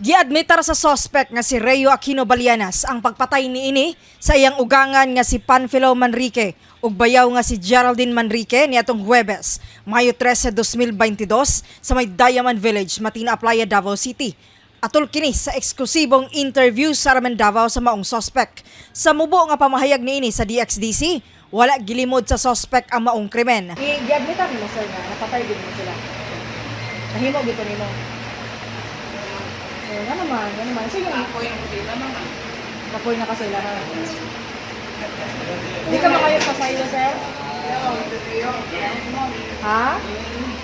Giadmitar sa suspect nga si Reo Aquino Balianas ang pagpatay niini sa iyang ugangan nga si Panfilo Manrique ug bayaw nga si Geraldine Manrique niadtong Huwebes, Mayo 13, 2022 sa may Diamond Village, Matina Aplaya, Davao City. Atol kini sa eksklusibong interview sa RMN Davao sa maong suspect. Sa mubo nga pamahayag niini sa DXDC, wala gilimod sa suspect ang maong krimen. Giadmitar nimo, sir, nga napatay gid mo sila. Nahimo gid nimo. Eh, nga naman, nga naman. Sige. Kapoy na sila, mama. Kapoy na kasi sila. Di ka makayo pasaylo, sir? Ha?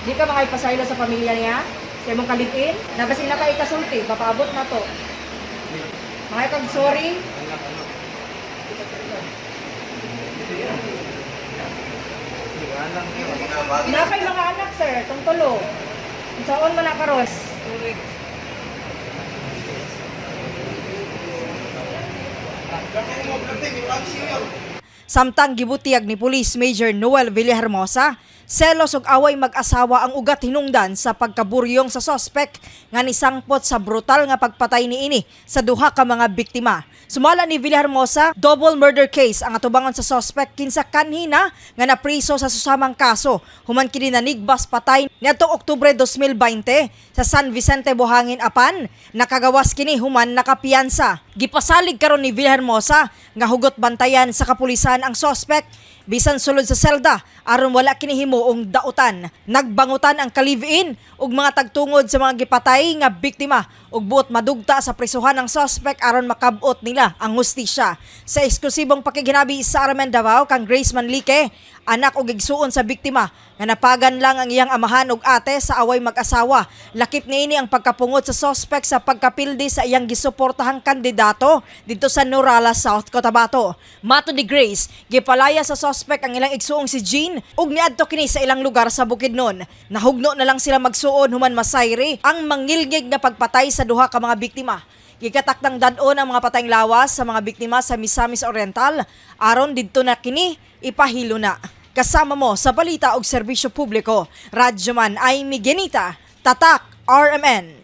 Di ka makayo pasaylo sa pamilya niya? Kaya mong kalipin? Nabasin na kayo kasulti, papaabot na to. Mga kag sorry. Na kay mga anak, sir, tong tulo. Unsaon man na karos? Samtang gibutiyag ni Police Major Noel Villahermosa, selos ug away mag-asawa ang ugat hinungdan sa pagkaburyong sa sospek nga nisangpot sa brutal nga pagpatay niini sa duha ka mga biktima. Sumala ni Villahermosa, double murder case ang atubangon sa sospek kinsa kanhina nga napriso sa susamang kaso human kini nanigbas patay niadtong Oktubre 2020 sa San Vicente, Buhangin, apan nakagawas kini human nakapiyansa. Gipasalig karon ni Villahermosa nga hugot bantayan sa kapulisan ang sospek bisan sulod sa selda aron wala kini himuong dautan. Nagbangutan ang ka-live-in ug mga tagtungod sa mga gipatay nga biktima ug buot madugta sa prisuhan ang sospek aron makabot nila ang hustisya. Sa eksklusibong pakiginabi sa RMN Davao kang Grace Manlique, anak og igsuon sa biktima nga napagan lang ang iyang amahan ug ate sa away mag-asawa. Lakip niini ang pagkapungot sa sospek sa pagkapildi sa iyang gisuportahang kandidato didto sa Norala, South Cotabato. Matod ni Grace, gipalaya sa sospek ang ilang igsuong si Jean ug niadto kini sa ilang lugar sa Bukidnon. Nahugno na lang sila magsuon human masayri ang mangilngig nga pagpatay sa duha ka mga biktima. Gikatakdang dad-on ang mga patayng lawas sa mga biktima sa Misamis Oriental aron didto na kini ipahilo na. Kasama mo sa balita og serbisyo publiko, Radyoman ay Miguelita, Tatak RMN.